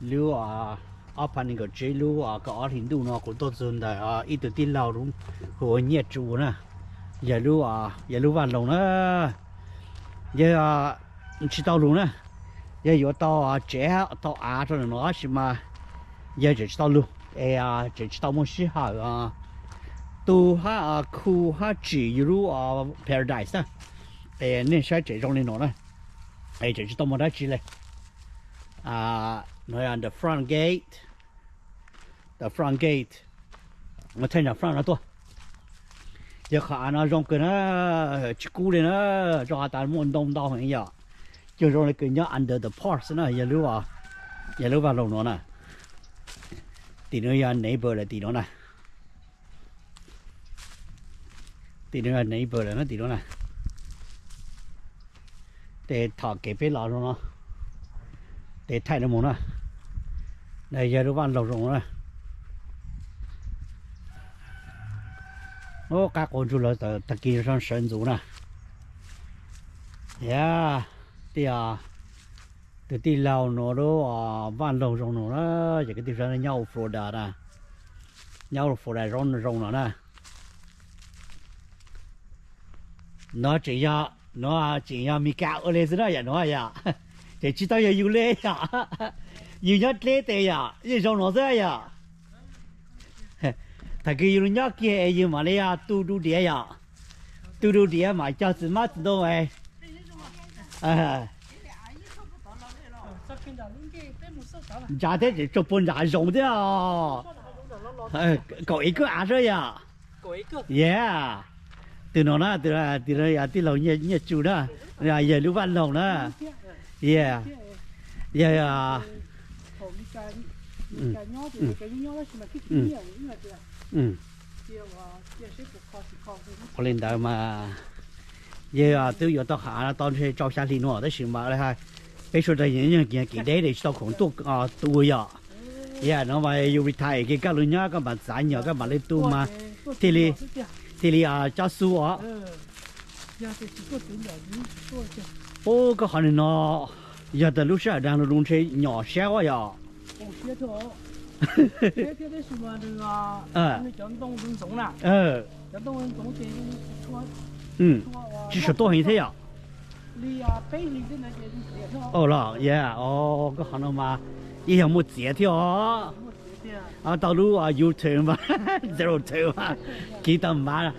Lub ob phav nees nkaum tsib lub kaum ob hlis ntuj no kuv tuaj txug ntawm ib tug tij laug hu ua Nyiaj Tsu na, yog lub, yog lub vaj loog na, yog tsis tau lug na, yog yuav tau tsev tau av rau ntawm no tab sis mas yog tseem tsis tau lug es tseem tsis tau muaj sij hawm tu hab khu hab tsim yus lub paradise na. Es nej saib tseem zoo li no na, es tseem tsis tau muaj dab tsi le. No yog the front gate, the front gate, mus thaij ntawm front no tuaj. Yog qhov av no zoo kawg na, tsis kub li na, rau qhov tas muaj ntoo ntau heev yom. Cuag zoo li kws nyob under the park xwb na, yog lub, yog lub vaj loog no na. Tim no yog neighbor lawm tim no na. Tim no yog neighbor lawm na tim no na. Tes thaum kev peb los zoo no, tes thaij no mus na. Na yog lub vaj loog zoo na. Ub, qab qua ntsug lawm, tag kis sawv ntxuv na. Yog, tij, tus tij laug nuav lub vaj loog zoo no na, ces kwv tij sawv nyob ua Florida na, nyob ua Florida zoo zoo no na. Nuav tseem yog, nuav tseem yog Mes Kas ua le xwb na yom, nuav yom. Tseem tsis tau yog yus le yom. Yus nyob dleb tes yom, yeej zoo no xwb yom. Thaum kws yus nyob kiag es yus mam li tu du diav yom. Tu du diav mam cog txiv hmab txiv ntoo. Ntsa thiab tseem tsaug puag ntsa zoov thiab. Kaum ib kawg av sab yom. Yeah. Tus no na, tus, tus no yog tij laug Nyiaj Tsu na, yog lub vaj loog na. Yeah. Yog, ua li ntawd mas yog twb yuav tau qhov av no tau ntshe rau xya hli no tab sis mas peb sawv daws yog kev deb es tsis tau khoom tuaj tu yom. Yog no mas yus retire kiag koj lug nyob koj mam txav nyom koj mam li tu mas thiaj li, thiaj li cob xub os. Ub, koj qhov no yog tas lub sij hawm dag lug ntshe nyom siab ua yom. Tsis sawv tuaj heev thiab yom. Los, yeah, koj qhov no mas yeej yog muaj txiav thiab os. Tau lub U-turn, zero turn, kiv tau npav.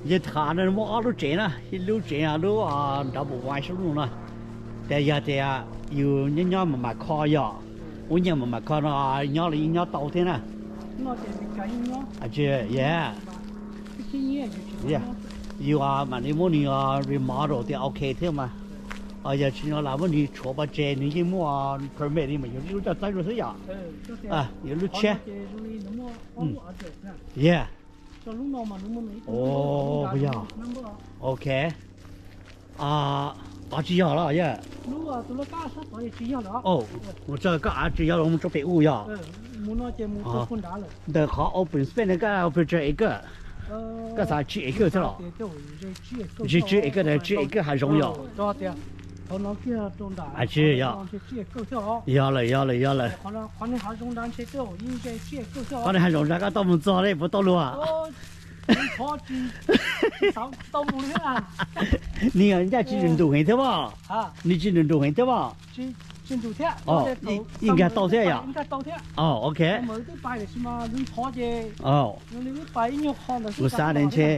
Yog qhov no muaj ob lub tsev na, ib lub tsev lub double wide sab lub no na. Ces yog tias yus nyob nyob mam mam kho yom, ua nyiaj mam mam kho no nyob los yeej nyob tau thiab na. Yus mam li muab nws remodel tias ok thiab mas. Yog tsis no los muab nws tshuav pov tseg nws yeej muaj permit li mas yus lub coj txawb rau xwb yom. Yus lub tsheb. Yeah. Yog. Ok. Tod tsis yog los yog? Mus txog koj av tsis yog los mus tso pem u yog? Ntawm qhov open space no koj pes tsawg acre? Koj xav tsib acre thiab los? Tsib, tsib acre, tsib acre hav zoov yog? Tsis yog. Yog lawm, yog lawm, yog lawm. Qhov no hav zoov nrad koj tau mus txog li puas tau luag? Nws ncaj tsis nrus heev thiab mas. Nws tsis nrus nrus heev thiab mas. Yeej nkag tau thiab yom? Ok. Kuv xav tias ntshe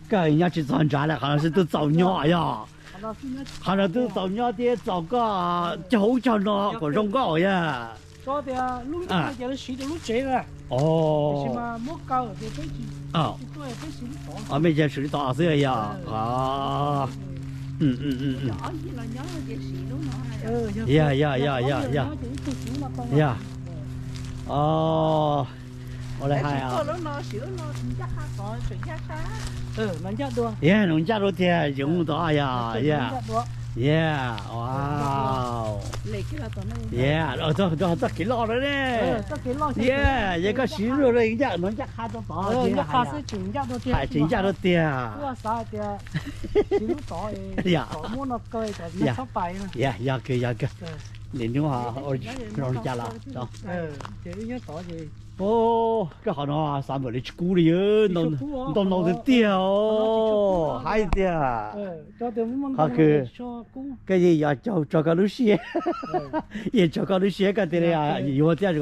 koj nyob tsis txog nrad lawm, qhov no xwb twb txaus nyob yog? Qhov no twb txaus nyob thiab txaus koj cog ub cog no kom zoo nkauj yog? Mej cog siv lub tod xwb yog? Yog, yog, yog, yog, yog. Ua li hais, yog nws ncaj dua tiag, yoov tod yog, yog. Yog, wow. Yog, txoj kev loj lawm ne. Yog, yog koj siv lub no ncaj, no ncaj qha rau tod. Hais tseem ncaj dua tiag. Yog, yog kawg, yog kawg. Nim no zoo li cas los, o, koj qhov no xav npam li tsis kub li, ntau ntau tiag tiag os, haib tiag. Qhov kws koj yeej yog caug tso koj lub siab, yeej tso koj lub siab koj tias li yuav thiab,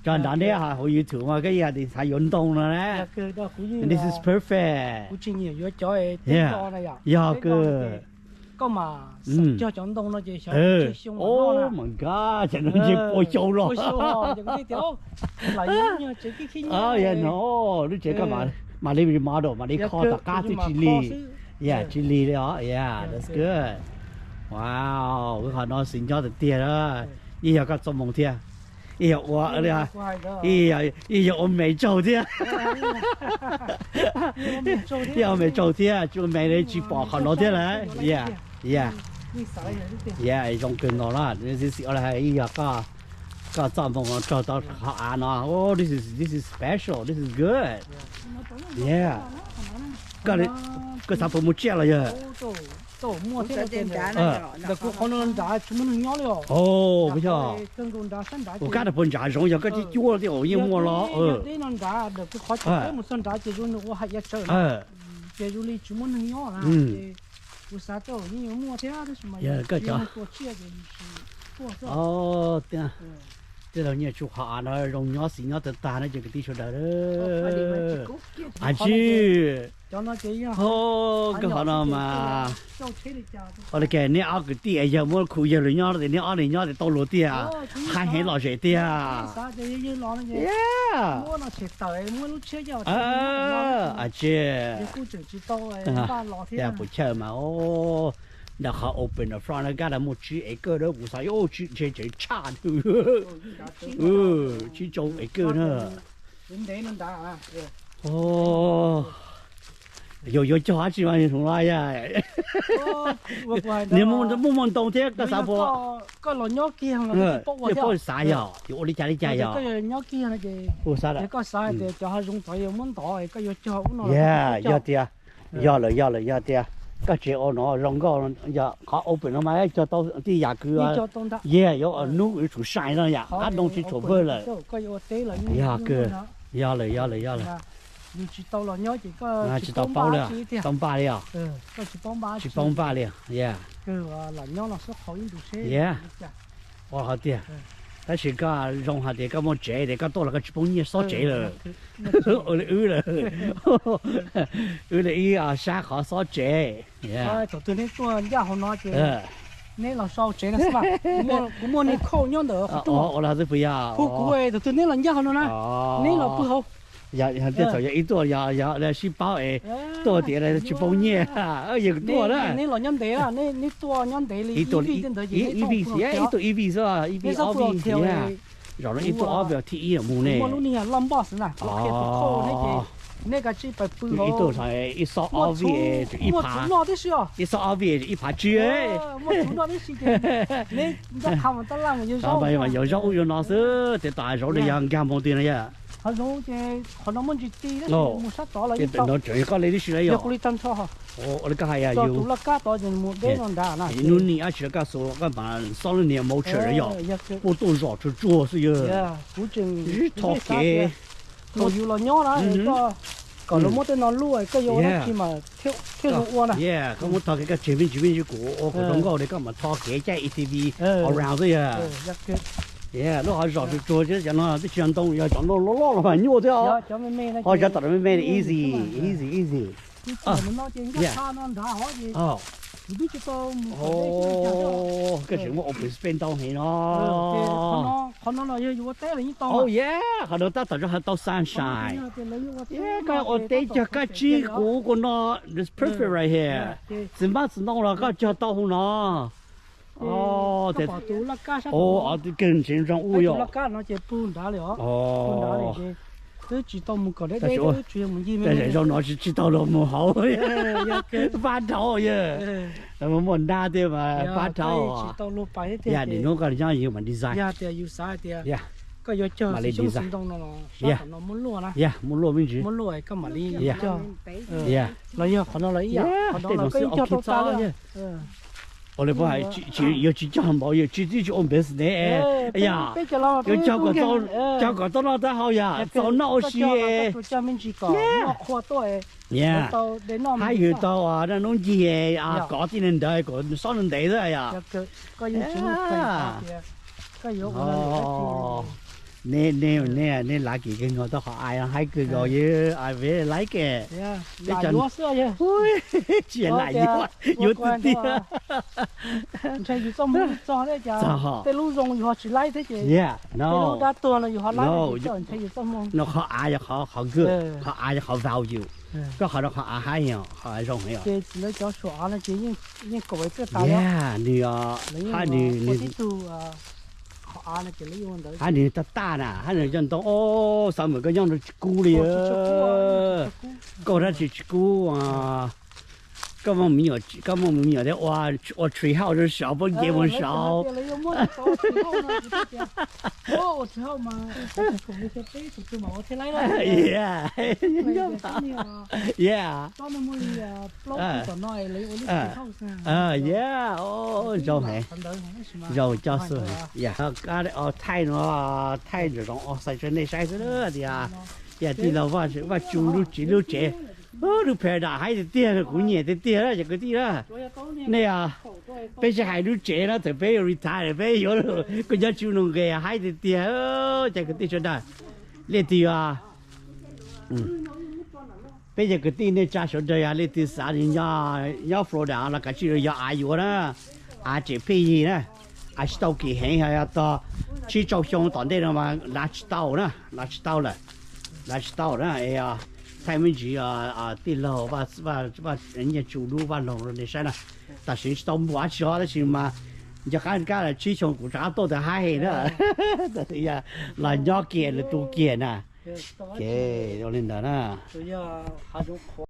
tso nrad neb hauv YouTube mas koj yeej hais tias xav yuav ntoo no na. This is perfect. Yog kws, oh my god, cov no ntshe pua xyoo los. Yog no, lub tsev koj mam li remodel, mam li kho tom qab xwb, tsis lig, yeah, tsis lig li os, yeah, that's good. Wow, qhov no xis nyob tiag tiag na. Yeej yog koj txoj moo thiab. Yeej yog ua, yeej yog ua me tsaug thiab. Yeej ua me tsaug thiab, tsis ua me li tsis pom qhov no thiab lawm. Yeah, yeah, zoo kawg nkaus na. Xis, yeej yog koj, koj txoj moo no raug tau qhov av no. Oh, this is, this is special, this is good. Yeah. Koj xav puas muaj tsiaj los yog? Ntawm kuv qhov no nrad tsis muaj neeg nyob li os. Ua kab rau puag nrad zoov yog koj cib cuab thiab yeej muaj los. Deb no nrad ntawm kuv qhov tseem teb mus txog nrad ces zoo nws ua hais iav tsawm na, ces zoo li tsis muaj neeg nyob na, ces kuv xav tias yeej yuav muaj thiab tab sis mas yog koj cov tua tsiaj ces tsis tuaj xwb. Tej laug nyiaj tsuj qhov av no zoo nyob xis nyob tag tag na ces kwv tij sawv daws. Aws, koj qhov no mas ua li cas neb ob kwv tij es yawg muab khu yawg lawv nyob tias neb ob leeg nyob tias tau luag tiag, hais heev lom zem tiag. Aws, tsis, puas chawj mas, nram qhov open front na kab na muaj tsib acre na, kuv xav ntshe tseem tshaj, tsib rau acre na. Yog yuav cog dab tsi mas hloov los yog, niag muaj muaj ntoo thiab koj xav puas, koj los nyob kiag, paub xav yog yuav ua li cas li cas yog. Kuv xav, koj xav tias cov hav zoov tod yuav muab ntov koj yuav cog ub no, yog tias, yog lawm yog lawm yog tias koj tsev ua no zoo nkauj, yog qhov open no mas cog tau tib yam kws, yog yuav hnub yuav tsum sai no yom, qab ntoo tsis tshua vwj lawm. Yog kawg, yog lawm yog lawm yog lawm. Tsis tau paub li, tau npaj li os. Tsis paub npaj li, yeah. Ua hov tiag. Tab sis koj zoo hais tias koj muaj tsev tias koj tuaj los koj tsis poob nyiaj xob tsev lawm. Ua li wb lawm, wb li ib sab qhov xob tsev. Thaum twg neb tuaj ncaj hauv no ces neb los so tsev no xwb mas. Kuv muaj niag khauj nyob ntawm qhov rooj, hu kuv, thaum twg neb los ncaj hauv no na, neb los pw hauv. Yog tias thaum yog ib tuaj yog sib paub es tuaj tias tsis poob nyiaj, yog tuaj na. Neb los nyob ntev, neb tuaj nyob ntev li ib vij ntawd ces ib vij xwb, ib tug ib vij xwb, ib vij ob vij. Zaum no ib tuaj ob vij, thib ib mus ne. Muaj lub niag loj npoj xwb na, qhov qhia tus khauj neb ces neb kav tsij pais pw hauv. Ib xob ob vij, ib phav, ib xob ob vij ib phav tsib. Muaj tsuv noj tib si ces neb ncaj qha mas tab laj mas yuav zaub, yuav zaub yuav no xwb, ces tom hav zoov no yog nkag mus twg no yog. Hav zoov ces qhov no muaj ntsis ti tab sis mus sab tod los yeej tau. Koj li tib si yog kuv li tag nrho. Ua li koj hais yog yus tus laj kab tod ces mus deb no nrad na. Hnub nim dab tsi koj xav koj mam xob lub niag motor yog, puab tuaj zom tsuag tsuag xwb yog. Kuv tseem tho kev, thaum yus los nyob na, kom lawv muab tej no luaj koj yuav ua dab tsi mas thiaj zoo ua na. Koj muab tho kev koj tseg me ntsis me ntsis kuv ua kom zoo nkauj li koj mam tho kev caij A T V around xwb yog. Lub hov zom tsuag tsuag xwb, cov no twb tsis yog ntoo, yog cov no loj loj los mas nyuaj thiab os. Ho cov tom no me me li easy, easy, easy. Koj tseem muaj open space ntau heev no. Oh yeah, qhov no tab tom tau sunshine. Koj ua teb cog kab tsib kuv kuv no, it's perfect right here. Txiv npab txiv ntoo los koj cog tau hauv no. Kawg ntsev zoo ub yog. Zaum no tsis tau luag mus hauv, pab dhau yog. Muaj nab thiab mas pab dhau. Yog nim hnub koj nyob yus mam design. Koj yuav cog xwm txheej xwm ntoo no, sab tom no muab luaj na, muab luaj me ntsis, muab luaj koj mam li cog. Los yog qhov no los ib yam, qhov no los koj yeej cog tau tas li. Ua li puas hais, yuav tsis cog npaum, yuav tsis tib tsis ua business. Yog, yuav cog kom tau noj tau haus yom, txaus noj ua si. Hab yus tau noj noob ncig, kov tij neeg ntawd kom xob ntev xwb yom. Nej lav kis kawg nkaus tau qhov av no, haib kawg nkaus, very like it. Tsis yog lam yuav, yuav tiag tiag. Txog tej lub zoo yus ho tsis laib thiab ces, tej lub dab tuag no yus ho laib, no qhov av yog qhov good, qhov av yog qhov value. Koj qhov no qhov av haib, qhov zoo heev. Ces txiv lawv cov suam av no ces yeej kaum txawj tas, nws hab nws, hab nws taj taj na, hab nws coj ntoo, xav mas koj nyob nrau tsis kub li. Koj dab tsi tsis kub. Koj muaj me nyuam thiab ua tree house saud, pob nce mus saud. Yeah, yeah, zoo heev. Zaum coj xwb. Thaij no, thaij ntawm zoov os xais rau nej saib xwb tias, yog tij laug Vaj Tsum lub tsev, lub tsev, lub paradise haib tiag tiag, kuv nyiam tiag tiag cov kwv tij na. Nej, peb tsis hais lub tsev no, thaum peb yuav retire peb yuav, kuv nyob tsis ua nqe, haib tiag tiag cov kwv tij sawv daws. Leej twg, peb cov kwv tij neej tsa sawv daws, yog leej twg xav nyob Florida los kav tsij yog av yuav na, av tseem pheej yig na, av tsis tau kim heev, yog tog tsib rau xyoo tom ntej no mas lav tsis tau na, lav tsis tau lawm, lav tsis tau na. Thaij me ntsis tij laug Nyiaj Tsu lub vaj loog rau nej saib na. Tam sim tsis tau npua tsis hov tab sis mas nco qab kab tsib xyoo kuv rov qab tuaj tau haib na. Los nyob kiag lawv tu kiag na. Ces ua li ntawd na.